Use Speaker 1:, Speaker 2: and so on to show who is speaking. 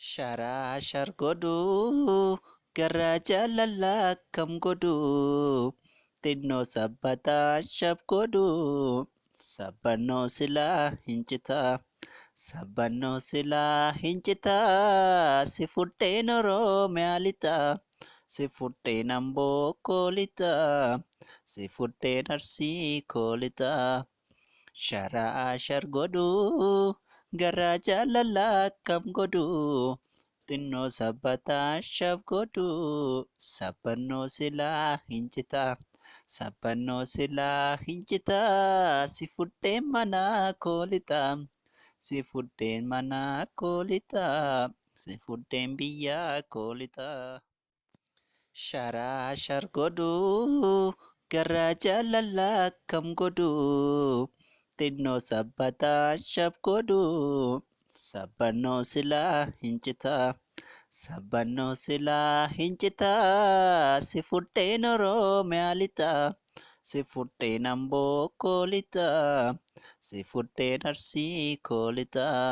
Speaker 1: Sharaa shar godhuu garaa jaalalaa akkam godhuu xinnoo sabbataa shab godhuu sabbannoo silaa hin citaa sabbannoo silaa hin citaa si fudheen Oromiyaa lixaa si fudheen Amboo koo lixaa si fudheen Arsii koo lixaa. Sharaa shar godhuu garaa jaalalaa akkam godhuu xinnoo sabbataa shab godhuu sabbannoo silaa hin citaa sabbannoo silaa hin citaa si fudheen mana koo lixaa si fudheen mana koo lixaa si fudheen biyya koo lixaa. Sharaa shar godhuu garaa jaalalaa akkam godhuu xinnoo sabbataa shab godhuu sabbannoo silaa hin citaa sabbannoo silaa hin citaa si fudheen Oromiyaa lixaa si fudheen Amboo koo lixaa si fudheen Arsii koo lixaa.